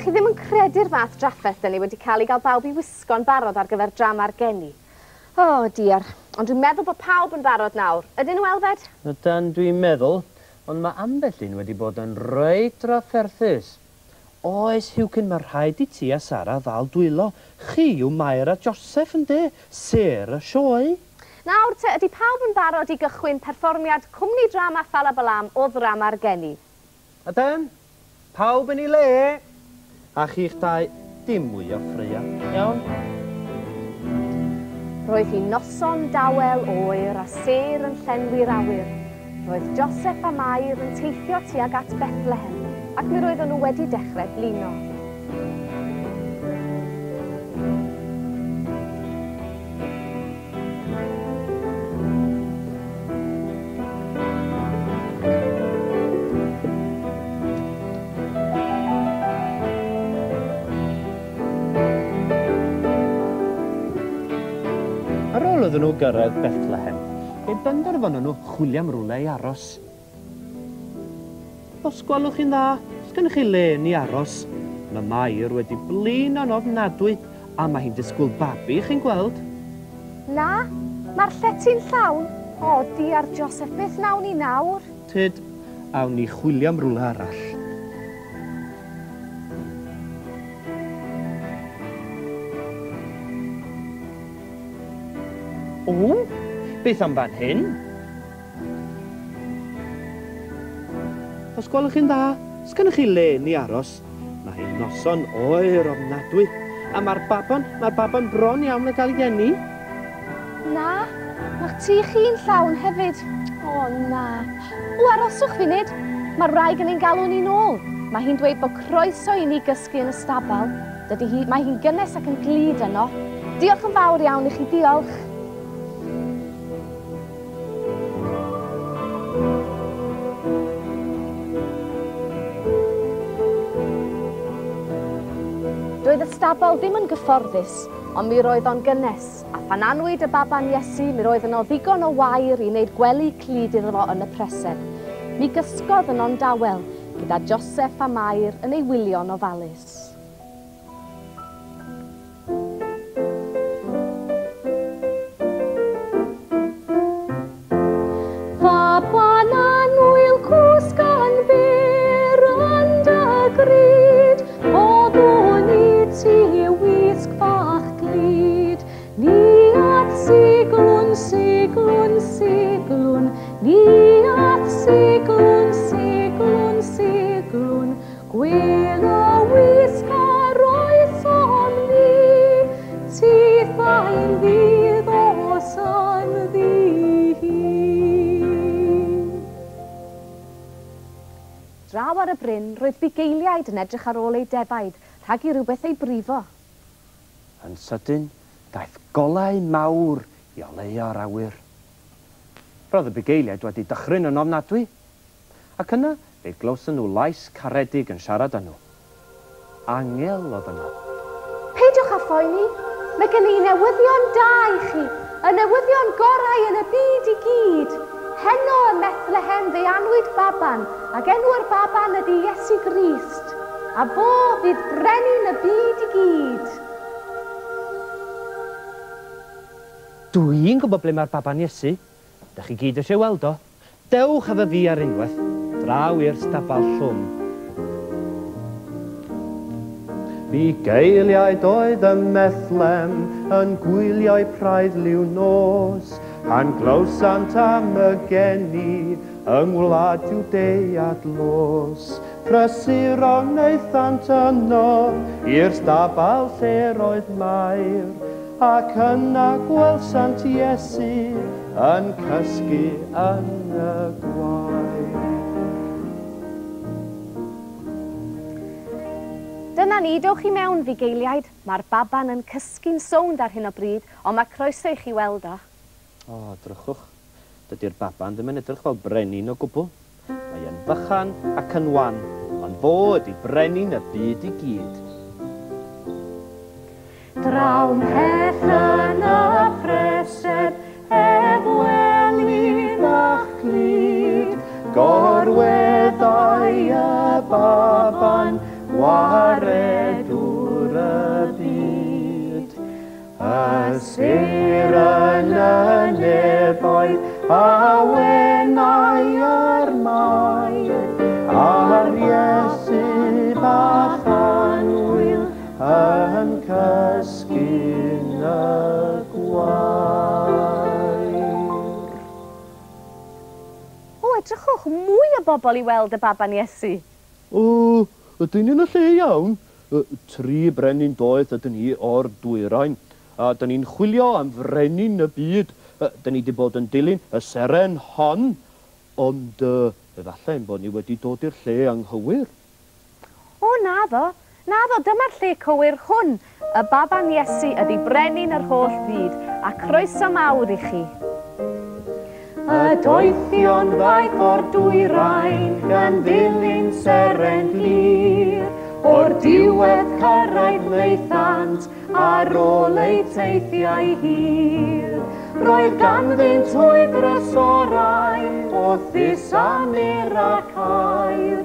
chi ddim yn credu'r fath drafferth 'dyn ni wedi cael i gael bawb i wisgo'n barod ar gyfer drama'r geni. O, diar. Ond dwi'n meddwl bod pawb yn barod nawr. Ydyn nhw, Elfed? Ydan, dwi'n meddwl. Ond mae ambell un wedi bod yn reit drafferthus. Oes, Huwcyn, mae rhaid i ti a Sara ddal dwylo. Chi yw Mair a Joseph, ynde? Sêr y sioe. Nawr te, ydy pawb yn barod i gychwyn perfformiad Cwmni Drama Ffalabalam o ddrama'r geni? Ydan? Pawb yn ei le? A chi'ch dau, dim mwy o ffraeo, iawn? Roedd hi'n noson dawel, oer a sêr yn llenwi'r awyr. Roedd Joseph a Mair yn teithio tuag at Bethlehem, ac mi roedden nhw wedi dechrau blino. Ar ôl iddyn nhw gyrraedd Bethlehem, fe benderfynon nhw chwilio am rywle i aros. Os gwelwch chi'n dda, os gennych chi le ni aros? Mae Mair wedi blino'n ofnadwy, a mae hi'n disgwyl babi, chi'n gweld. Na, mae'r llety'n llawn. O, diar, Joseph, beth wnawn ni nawr? Tyd, awn ni chwilio am rywle arall. O, beth am fan hyn? Os gwelwch chi'n dda, sgennych chi le ni aros? Mae hi'n noson oer ofnadwy, a mae'r baban, mae'r baban bron iawn yn cael ei geni. Na, mae'ch tŷ chi'n llawn hefyd. O, na. O, aroswch funud. Mae'r wraig yn ein galw ni nôl. Mae hi'n dweud bod croeso i ni gysgu yn y stabal. Dydy hi, mae hi'n gynnes ac yn glud yno. Diolch yn fawr iawn i chi, diolch. Doedd y stabal ddim yn gyfforddus, ond mi roedd o'n gynnes, a phan anwyd y baban Iesu, mi roedd yno ddigon o wair i wneud gwely clyd iddo fo yn y preseb. Mi gysgodd yno'n dawel, gyda Joseph a Mair yn ei wylio'n ofalus. Faban annwyl cwsg yn fyr yn dy gryd, Oddwn i ti wisg fach glyd. Ni a'th siglwn, siglwn, siglwn, ni a'th siglwn, siglwn, siglwn, gwel y wisg a roesom ni, tithau'n ddydd os yn ddi. Draw ar y bryn, roedd bugeiliaid yn edrych ar ôl eu defaid, rhag i rywbeth eu brifo. Yn sydyn, daeth golau mawr i oleuo'r awyr. Roedd y bugeiliaid wedi dychryn yn ofnadwy, ac yna fe glywson nhw lais caredig yn siarad â nhw. Angel oedd yno. Peidiwch â phoeni, mae gen i newyddion da i chi, y newyddion gorau yn y byd i gyd. Heno ym Methlehem fe anwyd baban, ac enw'r baban ydy Iesu Grist, a fo fydd brenin y byd i gyd. Dwi'n gwybod ble mae'r baban Iesu. Dach chi gyd eisiau weld o. Dewch efo fi ar unwaith, draw i'r stabal llwm. Bugeiliaid oedd ym Methlem yn gwylio'u praidd liw nos, pan glywsant am y geni yng ngwlad Jwdea dlos. Prysuro wnaethant yno i'r stabal lle roedd Mair, ac yna gwelsant Iesu yn cysgu yn y gwair. Dyna ni, dewch i mewn, fugeiliaid. Mae'r baban yn cysgu'n sownd ar hyn o bryd, ond mae croeso i chi weld o. O, drychwch. Dydy'r baban ddim yn edrych fel brenin o gwbl. Mae e'n fychan ac yn wan, ond fo ydy brenin y byd i gyd. Draw mhell yn y preseb, heb wely na chlyd, gorweddai y baban gwaredol. Cysur yn y nefoedd, awenau ar Mair, a'r Iesu bach annwyl yn cysgu'n y gwair. O, edrychwch, mwy o bobl i weld y baban Iesu. O, ydyn ni yn y lle iawn? Tri brenin doeth ydyn ni o'r dwyrain. A dyn ni'n chwilio am frenin y byd. Dyn ni wedi bod yn dilyn y seren hon, ond efallai ein bod ni wedi dod i'r lle anghywir. O, naddo, naddo, dyma'r lle cywir hwn. Y baban Iesu ydi brenin yr holl fyd, a croeso mawr i chi. Y doethion ddaeth o'r dwyrain gan ddilyn seren glir, o'r diwedd cyrraedd wnaethant ar ôl eu teithiau hir. Roedd ganddynt hwy drysorau o thus a myrrh ac aur,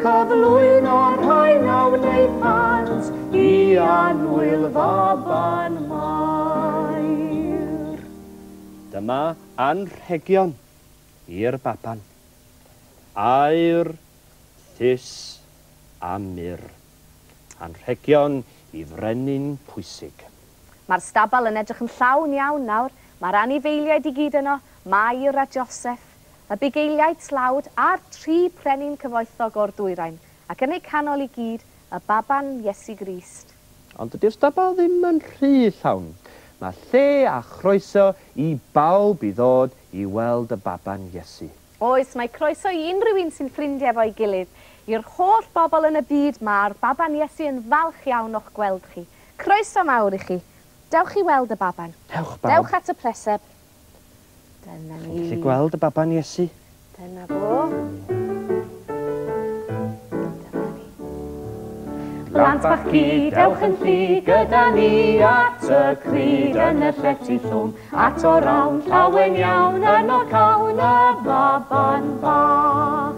cyflwyno'r rhain a wnaethant i annwyl faban Mair. Dyma anrhegion i'r baban. Aur, thus a myrrh. Anrhegion i frenin pwysig. Mae'r stabal yn edrych yn llawn iawn nawr. Mae'r anifeiliaid i gyd yno, Mair a Joseph, y bugeiliaid tlawd a'r tri brenin cyfoethog o'r dwyrain, ac yn eu canol i gyd, y baban Iesu Grist. Ond dydy'r stabal ddim yn rhy llawn. Mae lle a chroeso i bawb i ddod i weld y baban Iesu. Oes, mae croeso i unrhyw un sy'n ffrindiau efo'i gilydd. I'r holl bobl yn y byd, mae'r baban Iesu yn falch iawn o'ch gweld chi. Croeso mawr i chi. Dewch i weld y baban. Dewch, bawb. Dewch at y preseb. Dyna ni. Chi'n gallu gweld y baban Iesu? Dyna fo. Dyma ni. Plant bach ci, dewch yn llu gyda ni at y crud yn y llety llwm. At o rawn llawen iawn yno cawn y baban bach.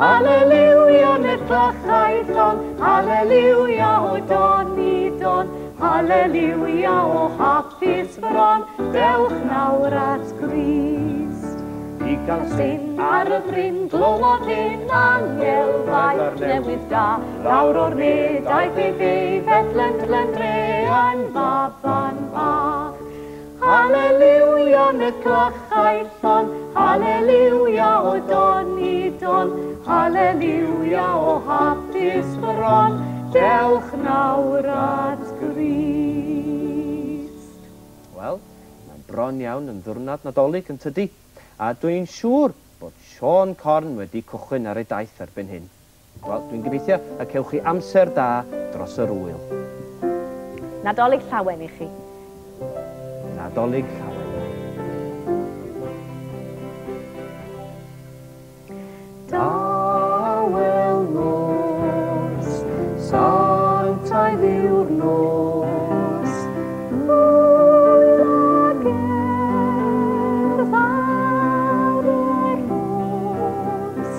Haleliwia neu'r clychau llon, haleliwia o don i don, haleliwia o hapus bron, dewch nawr at Grist. I gael Syn ar y bryn, glywodd hyn angel faith newydd da, lawr o'r ne daeth ei fe, Bethlehem dre yn baban bach. Haleliwia neu'r clychau llon, haleliwia o don i don, haleliwia o hapus bron, dewch nawr at Grist. Wel, mae'n bron iawn yn ddiwrnod Nadolig yn tydi, a dwi'n siŵr bod Siôn Corn wedi cychwyn ar ei daith erbyn hyn. Wel, dwi'n gobeithio y cewch chi amser da dros yr ŵyl. Nadolig llawen i chi. Nadolig llawen. Dawel nos, sanctaidd yw'r nos, hwyl a gerdd ar y rhos.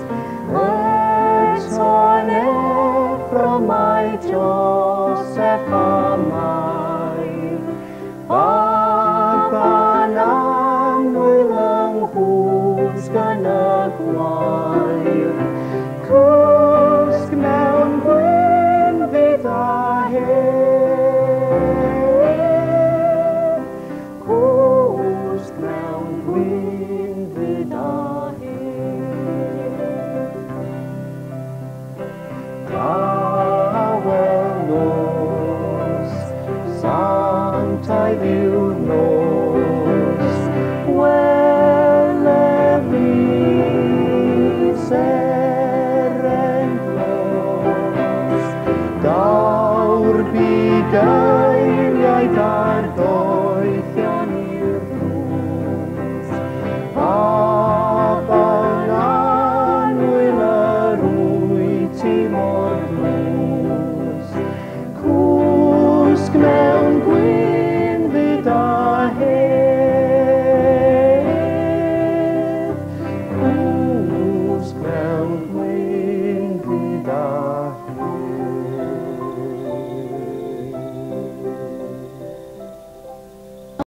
Eto'n effro mae Joseph a Mair, baban annwyl yng nghwsg yn y gwair. Cwsg mewn gwynfyd a hedd, cwsg mewn gwynfyd a hedd. Dawel nos, sanctaidd yw'r nos, wele fi seren dlos. Daw'r bugeiliaid a'r doethion i'r drws, baban annwyl yr wyt ti mor dlws. Cwsg mewn